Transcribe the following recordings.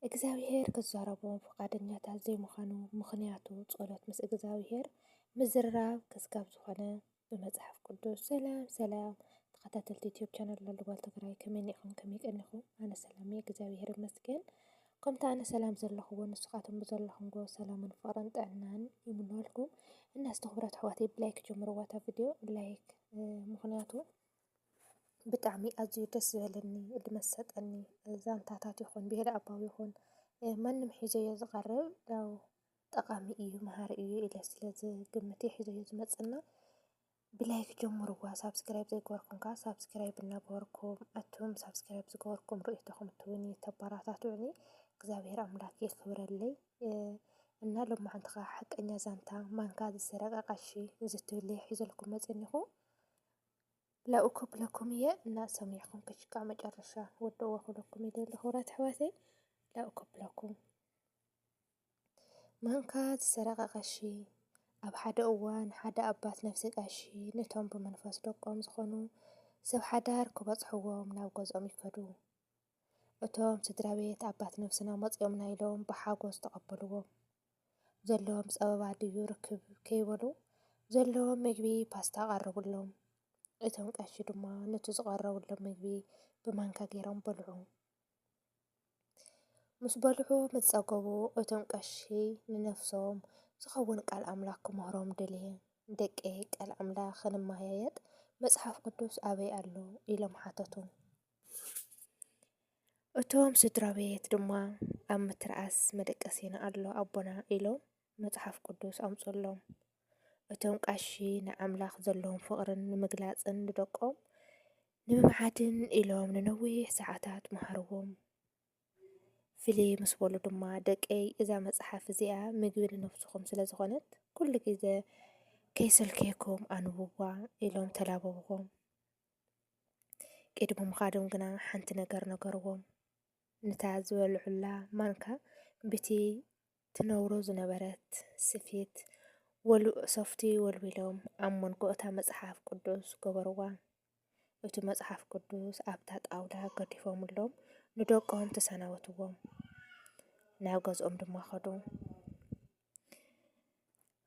እግዚኣብሔር ክዛረቦም ፍቓደኛታት ዘይምዃኑ ምኽንያቱ ጸሎት ምስ እግዚኣብሔር ምዝርራብ ክስጋብ ዝኾነ ብመጽሓፍ ቅዱስ። ሰላም ሰላም ተኸታተልቲ ዩትዩብ ቻነል ላሉ ጓል ትግራይ፣ ከመይ ኢኹም? ከመይ ቀኒኹም? ኣነ ሰላም እየ፣ እግዚኣብሔር ይመስገን። ከምቲ ኣነ ሰላም ዘለኹዎ ንስኻትኩም ብዘለኹምዎ ሰላምን ፍቕርን ጥዕናን ይምነወልኩም። እና እስቲ ክቡራት ኣሕዋተይ ብላይክ ጀምርዋ እታ ቪድዮ፣ ላይክ፣ እ፣ ምኽንያቱ ብጣዕሚ ኣዝዩ ደስ ዝበለኒ፣ ልመሰጠኒ ዛንታታት ይኹን ብሄረ ኣባዊ ይኹን፣ እ፣ ማንም ሒዘዮ ዝቐርብ ያው ጠቓሚ እዩ፣ መሃሪ እዩ ኢለ ስለ ዝግምት እየ ሒዘዮ ዝመጽና። ብላይክ ጀምርዋ። ሳብስክራይብ ዘይገበርኩም ከኣ ሳብስክራይብ እናገበርኩም፣ ኣቱም ሳብስክራይብ ዝገበርኩም ርእይቶኹም ትህቡኒ ተበረታትዑኒ፣ እግዚኣብሔር ኣምላክ የክብረለይ። እ፣ እና ሎማዓንቲ ከኣ ሓቀኛ ዛንታ ማንካ ዝሰረቀ ቀሺ ዝትብል እየ ሒዘልኩም መጺአ እኒኹ። ላኡኮ ብለኩም እየ እና ሰሚዕኩም ክሽካዕ መጨረሻ ወደእዎ ክብለኩም ይደሊ ክብራት ኣሕዋተይ። ላኡኮ ብለኩም። ማንካ ዝሰረቐ ቀሺ። ኣብ ሓደ እዋን ሓደ ኣባት ነፍሲ ቀሺ ነቶም ብመንፈስ ደቆም ዝኾኑ ሰብ ሓዳር ክበጽሕዎም ናብ ገዝኦም ይከዱ። እቶም ስድራ ቤት ኣባት ነፍስና መጺኦምና ኢሎም ብሓጎስ ተቐበልዎም። ዘለዎም ጸበባ ድዩ ርክብ ከይበሉ ዘለዎም ምግቢ ፓስታ ቀረብሎም። እቶም ቀሺ ድማ ነቲ ዝቐረብሎም ምግቢ ብማንካ ገይሮም በልዑ። ምስ በልዑ ምስ ጸገቡ እቶም ቀሺ ንነፍሶም ዝኸውን ቃል ኣምላኽ ክምህሮም ደልየ። ደቀይ ቃል ኣምላኽ ክንመሃየጥ መጽሓፍ ቅዱስ ኣበይ ኣሎ? ኢሎም ሓተቱ። እቶም ስድራ ቤት ድማ ኣብ ምትርኣስ መደቀሲና ኣሎ ኣቦና ኢሎም መጽሓፍ ቅዱስ ኣምጽሎም። እቶም ቀሺ ንኣምላኽ ዘለዎም ፍቕርን ንምግላጽን ንደቆም ንምምዓድን ኢሎም ንነዊሕ ሰዓታት መሃርዎም። ፍልይ ምስ በሉ ድማ ደቀይ እዛ መጽሓፍ እዚኣ ምግቢ ንነፍስኹም ስለ ዝኾነት ኩሉ ግዜ ከይሰልከየኩም ኣንብብዋ ኢሎም ተላበብዎም። ቅድሚ ምኻዶም ግና ሓንቲ ነገር ነገርዎም። ነታ ዝበልዑላ ማንካ ብቲ ትነብሮ ዝነበረት ስፌት ወሉ-፣ ሶፍቲ ወልዊሎም ኣብ መንጎ እታ መጽሓፍ ቅዱስ ገበርዋ። እቲ መጽሓፍ ቅዱስ ኣብታ ጣውላ ገዲፎምሎም ንደቆም ተሰናበትዎም። ናብ ገዝኦም ድማ ከዱ።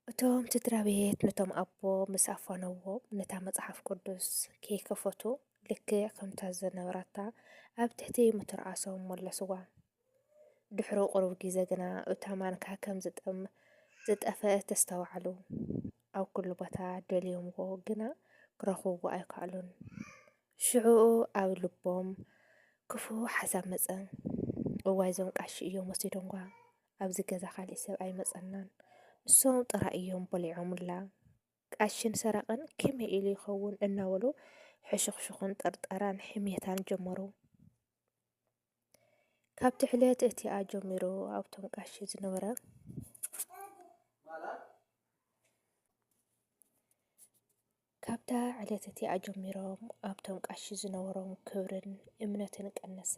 እቶም ስድራ ቤት ነቶም ኣቦ ምስ ኣፋነዎም ነታ መጽሓፍ ቅዱስ ከይከፈቱ ልክዕ ከምታ ዝነበረታ ኣብ ትሕቲ ምትርኣሶም መለስዋ። ድሕሪ ቁሩብ ግዜ ግና እታ ማንካ ከም ዝጠም-፣ ዝጠፍአት ተስተውዓሉ። ኣብ ኩሉ ቦታ ደልዮምዎ ግና ክረኽብዎ ኣይከኣሉን። ሽዑ ኣብ ልቦም ክፉእ ሓሳብ መጸ። እዋይ እዞም ቀሺ እዮም ወሲዶምዋ። ኣብዚ ገዛ ካሊእ ሰብ ኣይመጸናን። ንሶም ጥራይ እዮም በሊዖምላ። ቀሽን ሰረቐን ከመይ ኢሉ ይኸውን እናበሉ ሕሹኽሹኽን ጥርጠራን ሕሜታን ጀመሩ። ካብቲ ዕለት እቲኣ ጀሚሩ ኣብቶም ቀሺ ዝነበረ፣ ካብታ ዕለት እቲኣ ጀሚሮም ኣብቶም ቀሺ ዝነበሮም ክብርን እምነትን ቀነሰ።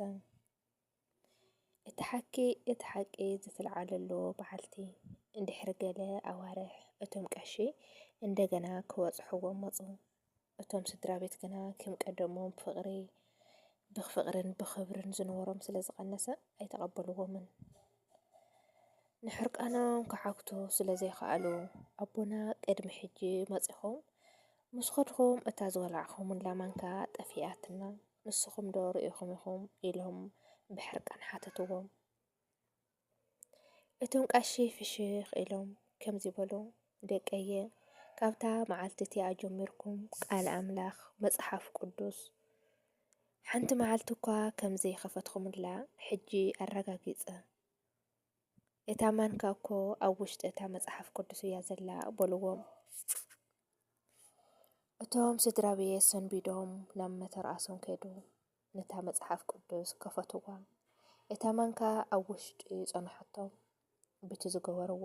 እቲ ሓቂ፣ እቲ ሓቂ ዝተልዓለሉ በዓልቲ፣ እንድሕሪ ገለ ኣዋርሕ እቶም ቀሺ እንደገና ክበጽሕዎም መጹ። እቶም ስድራ ቤት ግና ከም ቀደሞም ፍቕሪ፣ ብፍቕርን ብኽብርን ዝነበሮም ስለ ዝቐነሰ ኣይተቐበልዎምን። ንሕርቃኖም ክሓግቱ ስለ ዘይከኣሉ፣ ኣቦና ቅድሚ ሕጂ መጺኹም ምስ ኸድኹም እታ ዝወላዕኹምላ ማንካ ጠፊኣትና፣ ንስኹም ዶ ርኢኹም ኢኹም? ኢሎም ብሕርቃን ሓተትዎም። እቶም ቀሺ ፍሽኽ ኢሎም ከምዚ በሉ፣ ደቀየ፣ ካብታ መዓልቲ እቲኣ ጀሚርኩም ቃል ኣምላኽ፣ መጽሓፍ ቅዱስ፣ ሓንቲ መዓልቲ እኳ ከም ዘይኸፈትኩምላ ሕጂ ኣረጋጊጸ። እታ ማንካ እኮ ኣብ ውሽጢ እታ መጽሓፍ ቅዱስ እያ ዘላ በልዎም። እቶም ስድራ ቤት ሰንቢዶም ናብ መተርኣሶም ከዱ። ነታ መጽሓፍ ቅዱስ ከፈትዋ። እታ ማንካ ኣብ ውሽጢ ጸንሓቶም። ብቲ ዝገበርዎ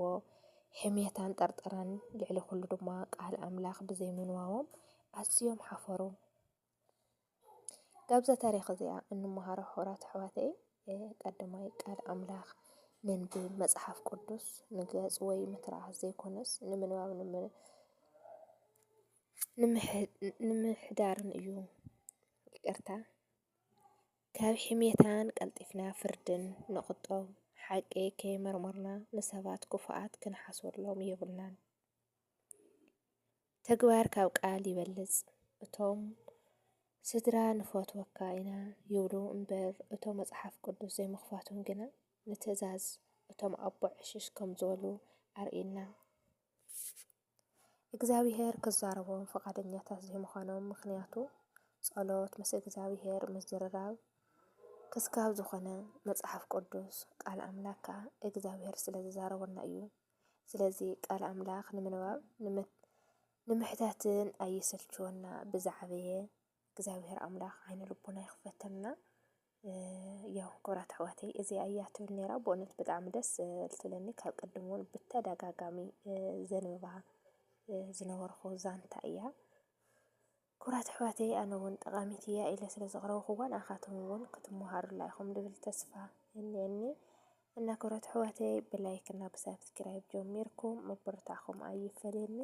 ሕሜታን ጠርጠራን፣ ልዕሊ ኩሉ ድማ ቃል ኣምላኽ ብዘይምንባቦም ኣዝዮም ሓፈሩ። ካብዛ ታሪኽ እዚኣ እንመሃሮ ሕቡራት ኣሕዋተይ፣ እ፣ ቀዳማይ ቃል ኣምላኽ ነንብብ፣ መጽሓፍ ቅዱስ ንገጽ ወይ ምትርኣስ ዘይኮነስ ንምንባብ፣ ንምን-፣ ንምሕ-፣ ንምሕዳርን እዩ። ይቅርታ። ከ-፣ ካብ ሕሜታን ቀልጢፍና ፍርድን ንቑጠብ። ሓቂ ከይመርመርና ንሰባት ክፉኣት ክንሓስበሎም የብልናን። ተግባር ካብ ቃል ይበልጽ። እቶም ስድራ ንፈትወካ ኢና ይብሉ እምበር፣ እቶም መጽሓፍ ቅዱስ ዘይምኽፋቶም ግና ንትእዛዝ እቶም ኣቦ ዕሽሽ ከም ዝበሉ ኣርእየና። እግዚኣብሄር ክዛረቦም ፍቓደኛታት ዘይምዃኖም ምኽንያቱ፣ ጸሎት ምስ እግዚኣብሄር ምዝርራብ ክስካብ ዝኾነ፣ መጽሓፍ ቅዱስ ቃል ኣምላክ ከኣ እግዚኣብሄር ስለ ዝዛረበና እዩ። ስለዚ ቃል ኣምላክ ንምንባብ፣ ንምት-፣ ንምሕታትን ኣይስልችወና። ብዝዓበየ እግዚኣብሄር ኣምላክ ዓይነ ልቦና ይኽፈተልና። እ፣ ያው ክብራት ኣሕዋተይ፣ እዚኣ እያ ትብል ነይራ። ብእውነት ብጣዕሚ ደስ፣ እ፣ ትብለኒ። ካብ ቅድም እውን ብተደጋጋሚ፣ እ፣ ዘንብባ፣ እ፣ ዝነበርኩ ዛንታ እያ። ክብራት ኣሕዋተይ፣ ኣነ እውን ጠቓሚት እያ ኢለ ስለ ዘቕረብኩዋ፣ ንኣኻትም እውን ክትመሃሩላ ኢኹም ዝብል ተስፋ እኒአኒ። እና ክብራት ኣሕዋተይ፣ ብላይክ እና ብሳብስክራይብ ጀሚርኩም ምብርታዕኩም ኣይፈለየኒ።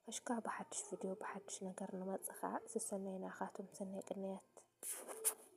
ከሽካ ብሓድሽ ቪድዮ ብሓድሽ ነገር ንመጽእ ኸዓ፣ ስሰናይ ንኣኻትም፣ ሰናይ ቅንያት።